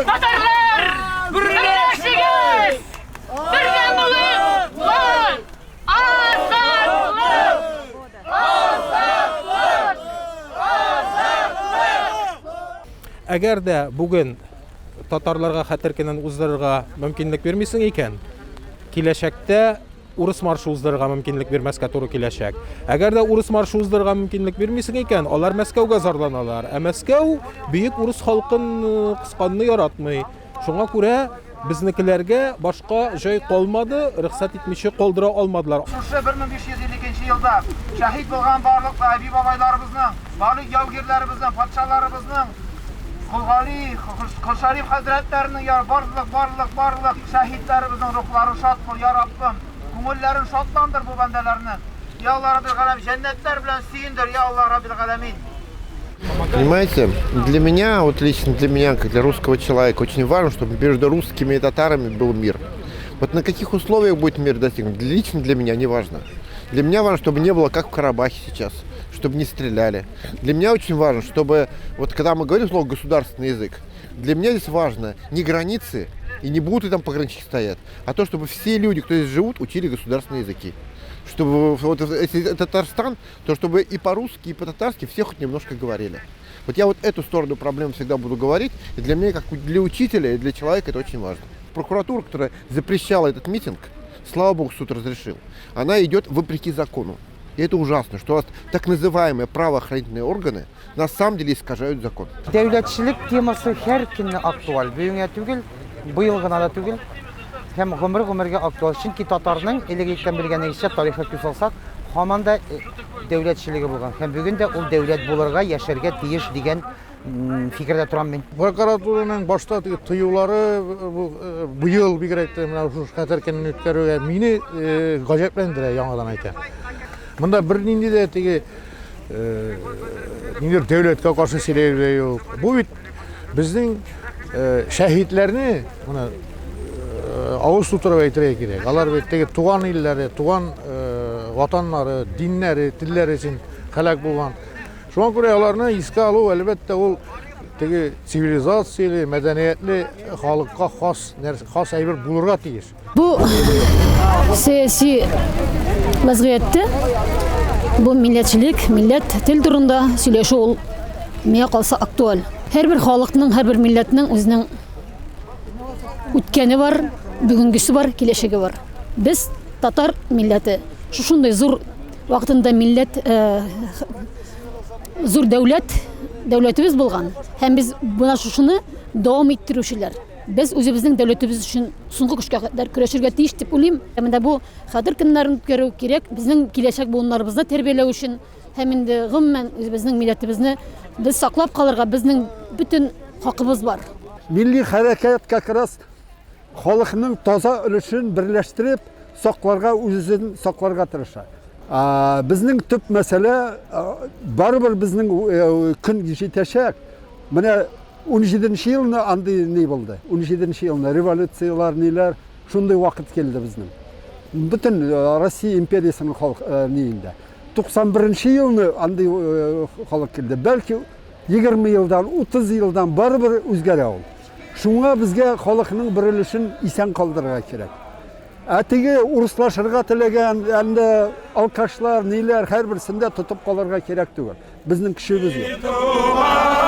Татарлар! Берләшегез! Бердәм булыйк! Ватан! Азатлык! Азатлык! Азатлык! Әгәр дә бүген татарларга хәтер көнен уздырырга мөмкинлек бирмисең икән, киләчәктә урыс маршы уздырырга мөмкинлек бирмәскә туры киләчәк. Әгәр дә урыс маршы уздырырга мөмкинлек бирмисең икән, алар Мәскәүгә зарланалар. Ә Мәскәү бөек урыс халкын э, кысканны яратмый. Шуңа күрә безнекеләргә башка җай калмады, рөхсәт итмичә калдыра алмадылар. Шушы 1552 елда шәһит булган барлык әби-бабайларыбызның, барлык яугирләребезнең, патшаларыбызның, Кол Гали, Кол Шәриф хәзрәтләренең, я барлык, барлык, барлык шәһитләребезнең рухларын шат кыл, я Раббым. Күңелләрен шатландыр бу бәндәләрнең. Я Алла Раббил Галәм, җәннәтләр белән сөендер, я Алла Раббил Галәмин. Понимаете, для меня, вот лично для меня, как для русского человека, очень важно, чтобы между русскими и татарами был мир. Вот на каких условиях будет мир достигнут, лично для меня не важно. Для меня важно, чтобы не было как в Карабахе сейчас, чтобы не стреляли. Для меня очень важно, чтобы, вот когда мы говорим слово государственный язык, для меня здесь важно не границы, и не будут ли там пограничники стоят, а то, чтобы все люди, кто здесь живут, учили государственные языки. Чтобы вот если это Татарстан, то чтобы и по-русски, и по-татарски все хоть немножко говорили. Вот я вот эту сторону проблем всегда буду говорить, и для меня, как для учителя и для человека, это очень важно. Прокуратура, которая запрещала этот митинг, слава богу, суд разрешил, она идет вопреки закону. И это ужасно, что у нас так называемые правоохранительные органы на самом деле искажают закон. Дәүләтчелек темасы һәр көнне актуаль. Бүгенгә түгел, быел гына да түгел. Һәм гомер-гомергә актуаль. Чөнки татарның элек-электән белгәнегезчә тарихка күз салсак, һаман да э, дәүләтчелеге булган. Һәм бүген дә ул дәүләт булырга, яшәргә тиеш дигән фикердә торам мин. Прокуратураның башта теге тыюлары бу э, быел бигрәк тә менә шушы хәтер көнен үткәрүгә мине э, гаҗәпләндерә яңадан әйтәм. Монда бернинди дә теге э, ниндидер дәүләткә каршы сөйләү дә юк. Бу бит безнең шәһитләрне менә авыз тутырып әйтергә кирәк. Алар бит теге туган илләре, туган ватаннары, диннәре, телләре өчен һәлак булган. Шуңа күрә аларны искә алу, әлбәттә, ул теге цивилизацияле, мәдәниятле халыкка хас нәрсә, хас әйбер булырга тиеш. Бу сәяси вазгыятьтә бу милләтчелек, милләт, тел турында сөйләшү ул миңа калса актуаль. Һәрбер халыкның, һәрбер милләтнең үзенең үткәне бар, бүгенгесе бар, киләчәге бар. Без татар милләте шушындый зур Вакытында милләт э, зур дәүләт, дәүләтебез булган һәм без менә шушыны дәвам иттерүчеләр. Без үзебезнең дәүләтебез өчен соңгы көчкә кадәр көрәшергә тиеш дип уйлыйм. Менә бу хәтер көннәрен үткәрү кирәк безнең киләчәк буыннарыбызны тәрбияләү өчен һәм инде гомумән үзебезнең милләтебезне без саклап калырга безнең бөтен хакыбыз бар. Милли хәрәкәт как раз Халыкның таза өлешен берләштереп, сакларга, үз-үзен сакларга тырыша. Безнең төп мәсьәлә, барыбер безнең көн җитәчәк. Менә 17 елны андый ни булды. 17 елны революцияләр, ниләр, шундый вакыт килде безнең. Бөтен Россия империясенең халык ниендә. 91 елны андый халык килде. Бәлки 20 елдан, 30 елдан барыбер үзгәрә ул. Шуңа безгә халыкның бер өлешен исән калдырырга кирәк. Ә теге урыслашырга теләгән, әллә алкашлар, ниләр, һәрберсен дә тотып калырга кирәк түгел. Безнең көчебез юк.